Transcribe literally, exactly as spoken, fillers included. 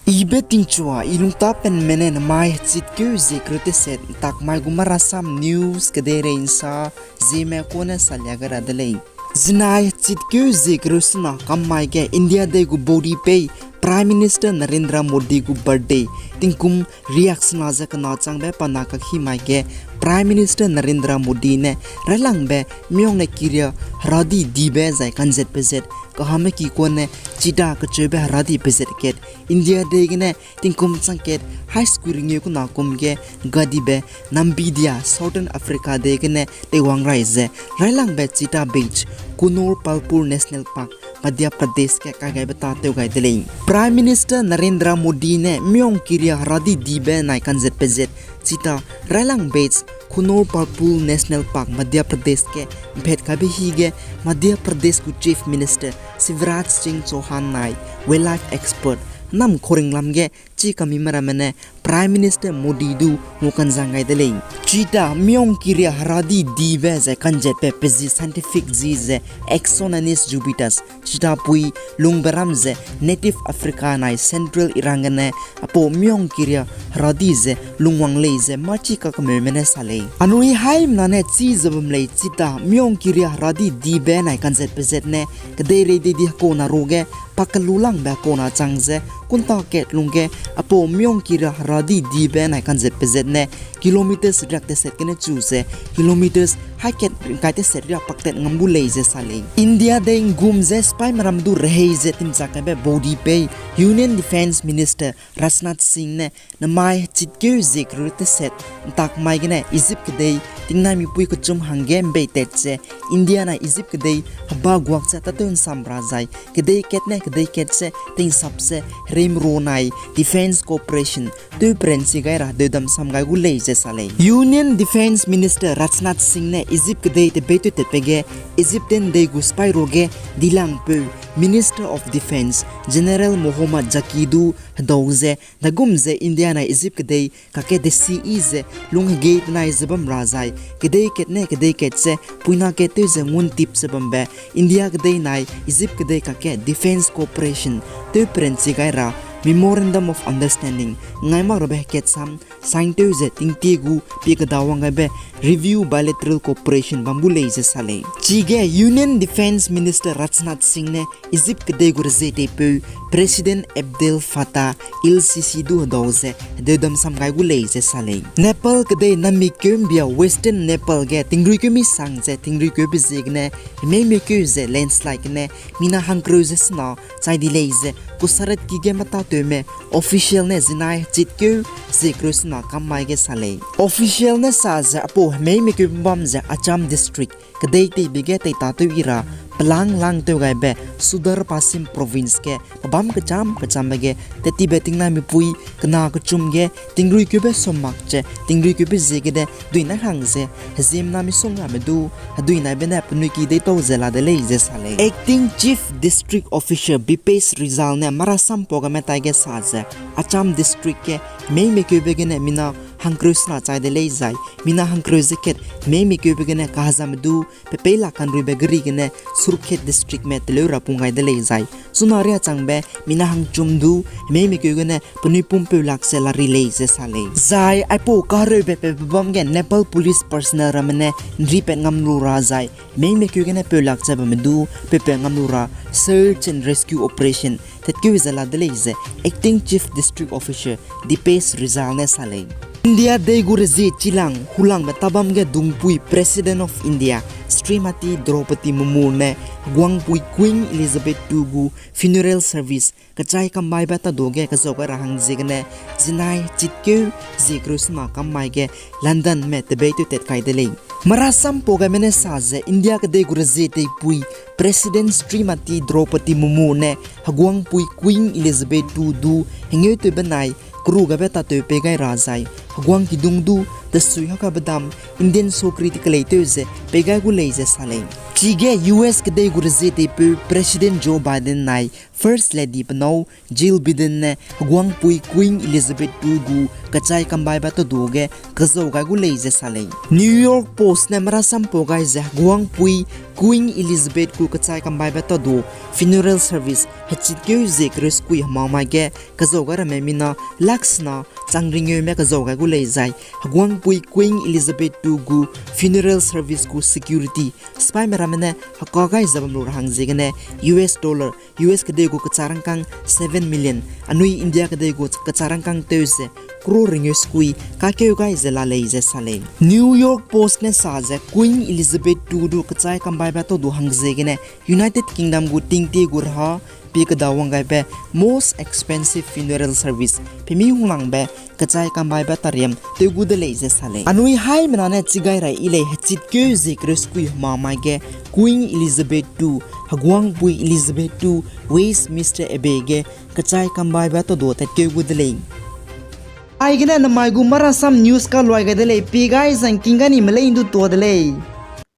Ibe tingchua, i lungtapenme ne namai hechitkeu zie kereu teset, ntakmai gu Marasam News kedeirei nsa, Zeme kone salia gai ra de lei. Zinai hechitkeu zie kereu sena kam mai ge India dei gu baudi pei Prime Minister Narendra Modi gu birthday, tingkum riaksena ze kena changbe pa na kakhi mai ge Prime Minister Narendra Modi ne railangbe miaung ne kiria heradi dibe zai kanzet pezet, kahame ki kone chita kecheube heradi pezet kat, India dei gene tingkum chang kat hai square ngeu kena kum ge gadibe Namibia, Southern Africa dei gene teiwang rai ze railangbe Cheetah Beach, Khunoor Palpur National Park, Madhya Pradesh ge kai gaibe ta tew gai de lei. Prime Minister Narendra Modi ne miaung kiria heradi dibe nai kanzet pezet, Cheetah, railang Beach, Khunoor Palpur National Park, Madhya Pradesh ge mphet kaibe hi ge Madhya Pradesh gu Chief Minister Shivraj Singh Chouhan nai wildlife expert nam khoringlam ge chi kamime ramme ne Prime Minister Modi du ngukanzang gai de lei. Cheetah miaung kiria heradi dibe ze kanzetbe pe zi scientific zi ze Axonanis jubatus, cheetah pui lungbe ram ze Native Africa nai Central Iran gene aipau miaung kiria heradi ze lungwang lei ze mâchi kakemeume ne sa lei. Anui haimena ne chi ze bam lei cheetah miaung kiria heradi dibe nai kanzet pezet ne kedeirei dei di hekau na ruge pa kelulangbe hekau na chang ze kunta kat lungge aipau miaung kiria heradi dibe nai kanzet pezet ne kilometres riak teset gene chu ze kilometres hai kat ringkai teset riak paktat ngam gu lei ze sa lei. India dei nggum ze sipaime ram du rehei ze timchak kaibe baudi pei Union Defence Minister Rajnath Singh ne namai hechitkeu zie kereu teset ntak mai gene Egypt kedei tingnai mipui kechum hangge mbeitat ze India nai Egypt kedei heba guak ze tatew nsam ra zai kedei kat ne kedei kat ze tingsap ze hereimro nai defence cooperation tewperen chi gai ra hedeudam sam gai gu lei ze sa lei. Union Defence Minister Rajnath Singh ne Egypt kedei tebeitewtatbe ge Egyptian dei gu sipai ruage dilangpeu Minister of Defence General Mohammad Jaqi du hedau ze dagum ze India nai Egypt kedei kakge desiyi ze lunghegei benai ze bam ra zai kedei kat ne kedei kat ze puina kat tew ze nguntip ze bambe India kedei nai Egypt kedei kakge defence cooperation tewperen chi gai ra Memorandum of Understanding ngai mak rabe hekatsam sign tew ze tingtie gu pie kedawang gaibe review bilateral cooperation bam gu lei ze sa lei. Chige Union Defence Minister Rajnath Singh ne Egypt kedei gu rezie teipeu President Abdel Fattah el-Sisi du hedau ze hedeudam sam gai gu lei ze sa lei. Nepal kedei namikeu mbia Western Nepal ge tingruikeu misang ze tingruikeube ziegene hemeimekeu ze landslide gene mina hangkereu ze sena chai di lei ze kusaratki ge matatewme official ne zinai hechitkeu zie kereu sena kam mai ge sa lei. Official ne sa ze aipau hemeimekeu bam ze Acham District kedei teibe ge teitatew i ra pelanglang tew gaibe Sadar Pasim Province ge pebâm kecham kechambe ge tettibe tingnai mipui kena kechum ge tingruikeube som mak ze tingruikeube ziegene duinai hang ze heziemna misongramme du heduinaibe ne penui ki deitau ze la de lei ze sa lei. Acting Chief District Officer Bipesh Rizal ne marasam pau game taige sa ze Acham District ge hemeimikeube gene mina hangkereu sena chai de lei zai mina hangkereu ze kat hemeimikeube gene kahezame du pe peila kanruibe geri gene Surukhete Districtme teleu ra pung gai de lei zai chuna riâ changbe mina hangchum du hemeimikeu gene penui pumpeu lak ze la ri lei ze sa lei. Zai aipau kahereube pe pebâm ge Nepal Police personnel ramme ne nripat ngam lu ra zai hemeimikeu gene peu lak ze bamme du peupat ngam lu ra search and rescue operation tatkeu ze la de lei ze Acting Chief District Officer Dipesh Rizal ne sa lei. India dei gu rezie chilang hulangbe tabam ge dungpui President of India Shrimati Droupadi Murmu ne heguangpui Queen Elizabeth two gu funeral service kechai kambaibe tadu ge kezau gai ra hang ziegene zinai chitkeu zie kereu sena kam mai ge Londonme tebeitewtat kai de lei. Marasam pau game ne sa ze India kedei gu rezie teipui President Shrimati Droupadi Murmu ne heguangpui Queen Elizabeth two du hengeutewbe nai keru gaibe tatew pei gai ra zai heguang kidung du Tesui haka bedam Indian sokri te kelei tew ze pei gai gu lei ze sa lei. Chige U S kedei gu rezie teipeu President Joe Biden nai First Lady penau Jill Biden ne heguangpui Queen Elizabeth two gu kechai kambaibe tadu ge kezau gai gu lei ze sa lei. New York Post ne merasampau gai ze heguangpui Queen Elizabeth gu kechai kambaibe tadu funeral service hechitkeu zie kereu sekui hemamai ge kezau gai ramme mina laksena chang ringeume kezau gai gu lei zai heguangpui Queen Elizabeth two gu funeral service gu security sipaime ramme ne heka gai ze bam lu ra hang ziegene U S dollar, U S kedei gu kechai rangkâng seven million, anui India kedei gu kechai rangkâng tew ze crore ringeu sekui kakeu gai ze la lei ze sa lei. New York Post ne sa ze Queen Elizabeth two du kechai kambaibe tadu hang ziegene United Kingdom gu tingtie gu raha pie keda wang gaibe most expensive funeral service pemi hunglangbe kechai kambaibe tariam tew gu de lei ze sa lei. Anui haimena ne chigai rai yi lei hechitkeu zie kereu sekui hemamai ge Queen Elizabeth two, heguangpui Elizabeth two Westminster Abbey ge kechai kambaibe tadu tatkeu gu de lei. Aigene namai gu marasam news kaluai gai de lei, pie gai zangking gai ni melei ndu tua de lei.